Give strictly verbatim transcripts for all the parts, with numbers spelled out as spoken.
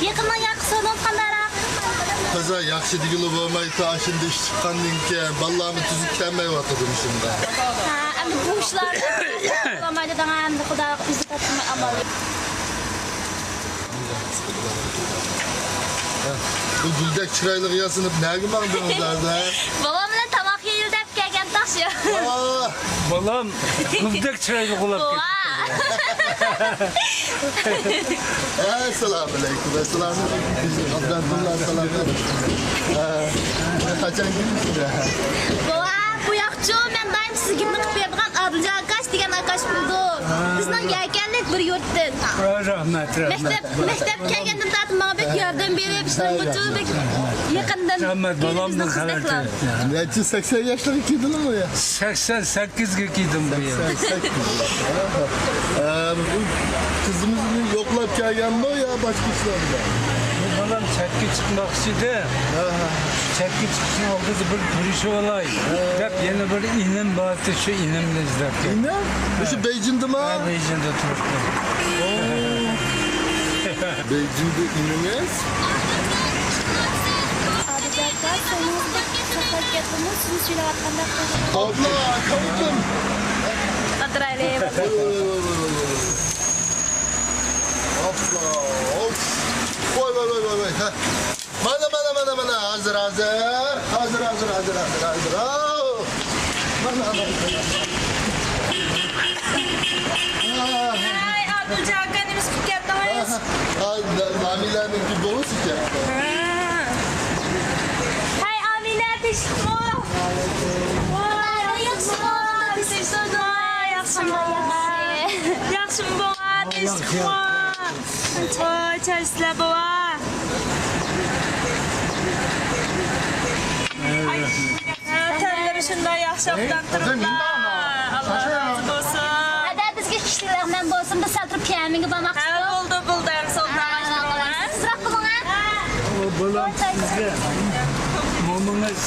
يېقىننىڭ ياقىسىنىڭ قانداقراق؟ تازا ياخشى دېگىلى بولمايتتى، ئاشۇنداق ئىش چىققاندىن كېيىن بالىلارمۇ تۈزۈپ كەلمەيۋاتىدۇ مۇشۇنداق. ھە، ئەمدى بۇ ئىشلار بولمايدۇ دەڭ، ئەمدى خۇدا ئۆزى تاپتىمۇ ئامال. بۇ گۈلدەك چىرايلىق ياسىنىپ نەگە ماڭدىڭىز ھازىر؟ بوۋام بىلەن تاماق يەيلى دەپ كەلگەن تاش. ئاھ! بالام، گۈلدەك چىرايلىق بولاپ بوۋا. كەتتى. ئەسسالامۇئەلەيكۇم، ئەسسالامۇئەلەيكۇم. ئابدۇللا، سالام. ھە، قاچان كېلىسىز؟ بوۋا، بۇ ياقچۇ، مەن دائىم سىزگە گېپىنى قىلىپ بېرىدىغان ئادىلجان ئاكاش دېگەن ئاكاش بولىدۇ. بىزنىڭ يەكەنلىك بىر يۇرتتىن. رەھمەت، رەھمەت. مەكتەپ، مەكتەپ كەلگەندىن تارتىپ ماڭا بەك ياردەم بېرىپ، ئىشلىرىمغىچۇ بەك يېقىندىن رەھمەت، بالامنىڭ خەۋىرى. نەچچە، سەكسەن ياشلىقى كىردىڭمۇ يا؟ سەكسەن سەككىزگە كىردىم بۇ يىل. سەكسەن سەككىز. ئە، بۇ قىزىمىزنى يوقلاپ كەلگەنمۇ يا باشقا ئىشلار بىلەن؟ بۇ بالام چەتكە چىقماقچى ئىدى. ھە، ھە. چەتكە چىقىشنىڭ ئالدىدا بىر كۆرۈشۈپ ئالاي دەپ، يەنە بىر ئىنىم بار ئىدى، شۇ ئىنىمنى ئىزدەپ كەلدىم. ئىنىم؟ مۇشۇ بېيجىڭدىمۇ؟ ھە، بېيجىڭدا تۇرۇپتۇ. ئوو. بېيجىڭدا ئىنىڭىز؟ ئابىدە ئاكا، سۆزىڭىزنى بەك ساقلاپ كەتتىڭىز، سىزنى سۈيلەۋاتقاندەك قىلدىم. ئابلا، كەلدىم. ئولتۇرايلى. ۋاي، ۋاي، ۋاي، ۋاي، ۋاي. ئاپلا، ئوف. ۋاي، ۋاي، ۋاي، ۋاي، ۋاي. ھە. مانا، مانا، مانا، مانا. ھازىر، ھازىر. ھازىر، ھازىر، ھازىر، ھازىر، ھازىر. ئاۋۇ. مانا، مانا، مانا. ھەي، ئادىلجان ئاكا، نېمە قىلىپ كەتتىڭىز؟ ھە، ھە. ئا، نا-، نامىلەنىڭكى بوۋىسى ئىكەن. ھە. ھەي، ئامىنە، تىنچلىقمۇ؟ ۋاي، ياخشىمۇ؟ تىنچلىقمۇ؟ ياخشىمۇ؟ ياخشىمۇ، بوۋا، تىنچلىقمۇ؟ ۋاي، چايسىلەر، بوۋا. ئاي، تەنلىرى شۇنداق ياخشى ئوبدان تۇرۇپلا. ئاللا رازى بولسۇن. ھەدە بىزگە كىشىلەر مەن بولسۇن، بىز سەل تۇرۇپ پىيەمىنگە بارماقچى. ھە، بولدى، بولدى، ئەمسە ئوبدان باشلىدىڭلار. تېزراق بولۇڭ، ھە. ئۇ بالام سىزگە مومىڭىز،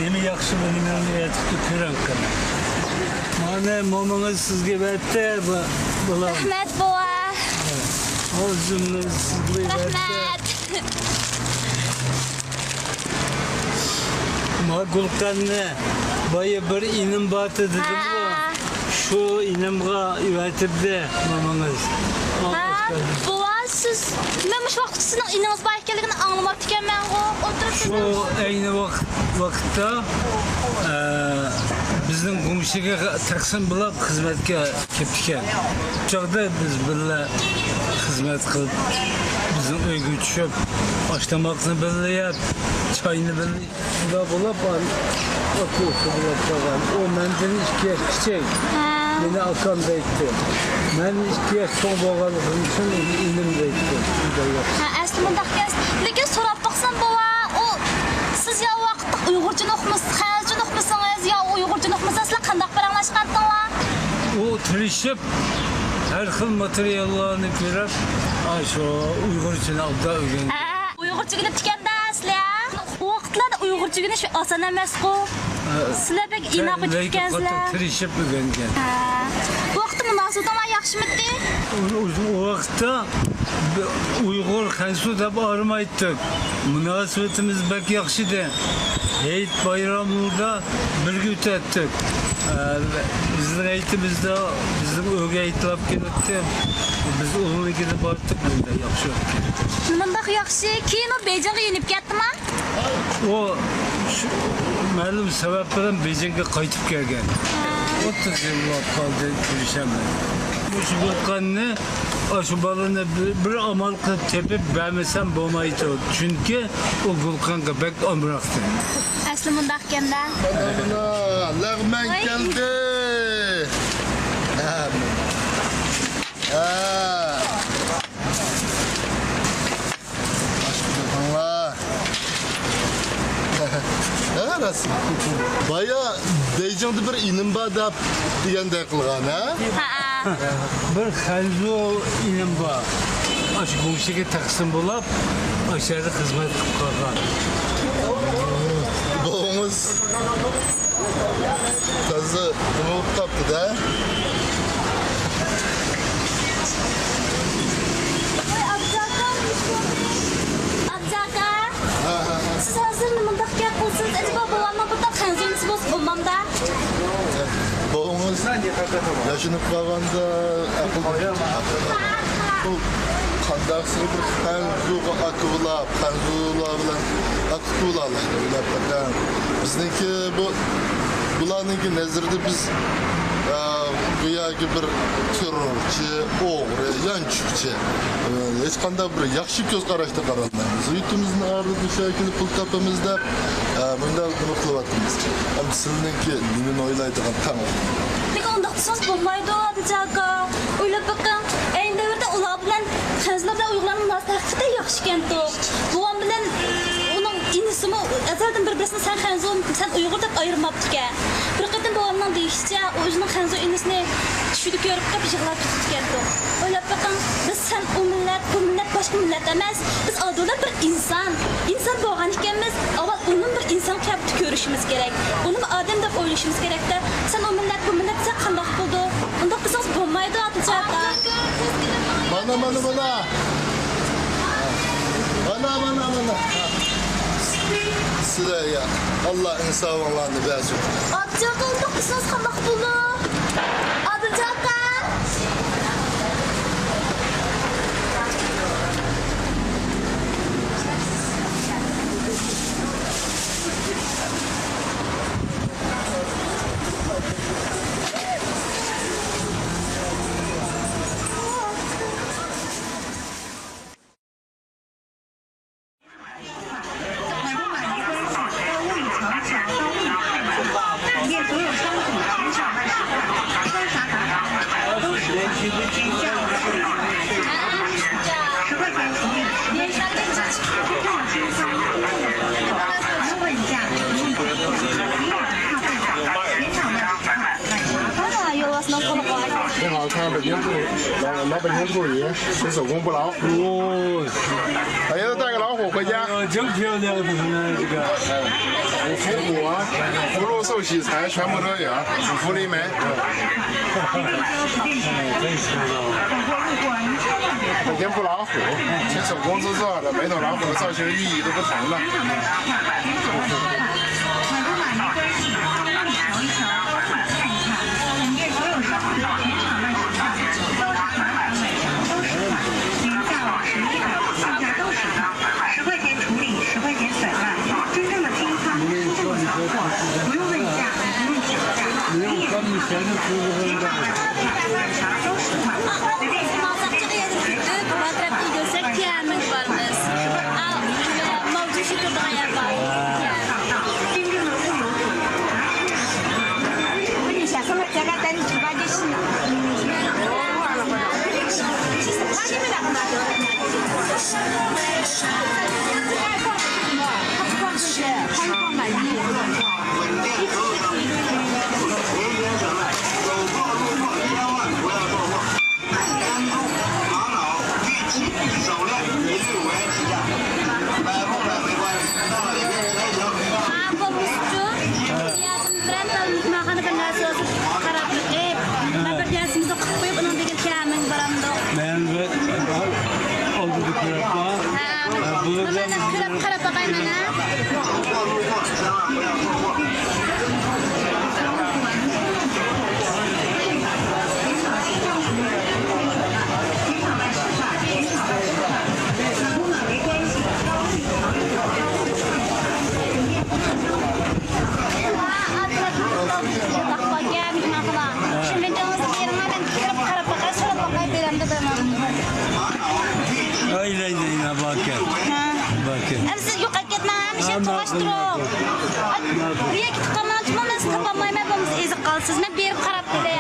نېمە ياخشى، نېمە ياخشى كۆرۈڭ قېنى. مانا مومىڭىز سىزگە بەردى، بالام. رەھمەت، بوۋا. ئۆزۈمنى سىزگە بەردى. رەھمەت. ما گۈلخاننى بايا بىر ئىنىم بار دېدىمغۇ. ھە. شۇ ئىنىمغا ئەۋەتىپتۇ مومىڭىز. ھە، بوۋا، سىز، مەن مۇشۇ ۋاقىتتا سىزنىڭ ئىنىڭىز بار ئىكەنلىكىنى ئاڭلىماپتىكەنمەنغۇ. ئولتۇرۇپ. شۇ ئەينى ۋاقىت، ۋاقىتتا، ئە، بىزنىڭ گۇمشىگە تەقسىم بولاپ خىزمەتكە كېپتىكەن. شۇ چاغدا بىز بىللە خىزمەت قىلىپ، بىزنىڭ ئۆيگە چۈشۈپ، ئاش-تاماقنى بىللە يەپ، چاينى بىللە، شۇنداق بولاپ، ئاكا ئۇكا بولاپ قالغان. ئۇ مەندىن ئىككى ياش كىچىك. ھە. مېنى ئاكام دەيتتى. مەن ئىككى ياش چوڭ بولغانلىقىم ئۈچۈن ئۇنى ئىنىم دەيتتى. شۇنداق ياخشى. ھە، ئەسلى مۇنداق ئىكەن. لېكىن سوراپ باقسام، بوۋا، ئۇ سىز يا ۋاقىتلىق ئۇيغۇرچىنى ئۇقمىسىڭىز، خەنزۇچىنى ئۇقمىسىڭىز، يا ئۇيغۇرچىنى ئۇقمىسىڭىز، سىلەر قانداق پاراڭلاشقانتىڭلار؟ ئۇ تىرىشىپ، ھەر خىل ماتېرىياللارنى كۆرۈپ، ئاشۇ ئۇيغۇرچىنى ئوبدان ئۆگەندى. ھە، ئۇيغۇرچە ئۆگىنىپتىكەن-دە سىلەر. ئۇ ۋاقىتلاردا ئۇيغۇرچە ئۆگىنىش ئاسان ئەمەسقۇ. ھە. سىلەر بەك ئىناق ئۆتۈپتىكەنسىلەر. تىرىشىپ ئۆگەنگەن. ھە. بۇ ۋاقىتتا مۇناسىۋىتىڭلار ياخشىمىدى؟ ئۇ، ئۇ، ئۇ ۋاقىتتا ئۇيغۇر، خەنزۇ دەپ ئايرىمايتتۇق. مۇناسىۋىتىمىز بەك ياخشى ئىدى. ھېيت بايراملىرىدا بىرگە ئۆتەتتۇق. ئە، بىزنىڭ ھېيتىمىزدا بىزنىڭ ئۆيگە ھېيتلاپ كېلەتتى. بىز ئۇنىڭكىگە باراتتۇق، بىزدە ياخشى ئۆتتى. مۇنداق ياخشى. كېيىن ئۇ بېيجىڭغا يېنىپ كەتتىما؟ ئۇ شۇ مەلۇم سەۋەب بىلەن بېيجىڭغا قايتىپ كەلگەن. ئوتتۇز يىل بولۇپ قالدى، كۆرۈشەلمىدۇق. مۇشۇ گۈلخاننى، ئاشۇ بالىنى بىر، بىر ئامال قىلىپ تېپىپ بەرمىسەم بولمايدۇ. چۈنكى ئۇ گۈلخانغا بەك ئامراقتى. ئەسلى مۇنداقكەن-دە. مانا، مانا، لەغمەن كەلدى. ھە. ھە. بايا بېيجىڭدا بىر ئىنىم بار دەپ دېگەندەك قىلغان، ھە؟ ھەئە. بىر خەنزۇ ئىنىم بار. ئاشۇ گۇڭشىگە تەقسىم بولاپ، ئاشۇ يەردە خىزمەت قىلىپ قالغان. بوۋىڭىز تازا نېمە بولۇپ قاپتۇ-دە. ۋاي، ئابدۇ ياشىنىپ قالغاندا ئەقىل بۇ قانداقسىغا بىر خەنزۇغا ئاكا بولاپ، خەنزۇلار بىلەن ئاكا ئۇكا بولالايدۇ ئويلاپ بېقىڭ. بىزنىڭكى بۇ، بۇلارنىڭكى نەزىرىدە بىز، ئە، گوياكى بىر تېررورچى، ئوغرى، يانچۇقچى، ئە، ھېچقانداق بىر ياخشى كۆز قاراشتا قارالمايمىز. يۇرتىمىزنىڭ ئارىدا شۇ شەكىلدە پۇل تاپىمىز دەپ، ئە، مۇنداق نېمە قىلىۋاتىمىز. ئەمدى سىلىنىڭكى نېمىنى ئويلايدىغان تەڭ؟ لېكىن ئۇنداق دېسىڭىز بولمايدۇ، ئادىلجان ئاكا. ئويلاپ بېقىڭ، ئەينى دەۋردە ئۇلار بىلەن خەنزۇلار بىلەن ئۇيغۇرلارنىڭ مۇناسىۋىتى ھەقىقەتەن ياخشىكەنتۇ. بوۋام بىلەن ئۇنىڭ ئىنىسىمۇ ئەزەلدىن بىر-بىرسىنى سەن خەنزۇ، سەن ئۇيغۇر دەپ ئايرىماپتىكەن. بىر قېتىم بوۋامنىڭ دېيىشىچە، ئۇ ئۆزىنىڭ خەنزۇ ئىنىسىنى چۈشىدە كۆرۈپ قېلىپ يىغلاپ كېتىپتىكەنتۇ. ئويلاپ بېقىڭ، بىز سەن ئۇ مىللەت، بۇ مىللەت باشقا مىللەت ئەمەس. بىز ئادىللار بىر ئىنسان. ئىنسان بولغان ئىكەنمىز، ئاۋۋال ئۇنىمۇ بىر ئىنسان قىياپىتىدە كۆرۈشىمىز كېرەك. ئۇنىمۇ ئادەم دەپ ئويلىشىمىز كېرەكتە. سەن ئۇ مىللەت، بۇ مىللەت دېسەڭ قانداق بولىدۇ؟ ئۇنداق دېسىڭىز بولمايدۇ، ئابدۇجان ئاكا. مانا، مانا، مانا. مانا، مانا، مانا. سىلەرگە ئاللا ئىنسابىڭلارنى بەرسۇن. ئابدۇجان ئاكا، ئۇنداق دېسىڭىز قانداق بولىدۇ؟ ئابدۇجان ئاكا. 아, 여기다 带个老虎回家。 어, 真漂亮的呢，这个。五福果、福禄寿喜财全部都有，五福临门。每天不老虎，亲手工制作的，每种老虎的造型寓意都不同了。 十块钱处理，十块钱甩卖，真正的清仓，真正的扫货，不用问价，不用讲价，你也不用看，平常买啥都十块，随便挑。 بىرەر تال مېھمانخانا بىر نەرسە بولسا قاراپ، ئەي، مەن بىر نەرسىمىزنى قىلىپ قويۇپ، ئۇنىڭدىن كېيىن كەمىڭ بارامدۇق. مەن بىر ئالدىدا كۆرۈپ بار. ھە، بۇ مەن كۆرۈپ قاراپ باقاي مانا. ئايلايلايلا باركەن. ھە. باركەن. ئەمدى سىز يوقاپ كەتمەڭ، ھەمىشە توغاش تۇرۇڭ. ئاي، بۇ يەرگە كېتىپ قالماڭچىمۇ، مەن سىزنى تاپالمايمەن، بولمىسا ئېزىپ قالىسىز. مەن بېرىپ قاراپ كېلەي.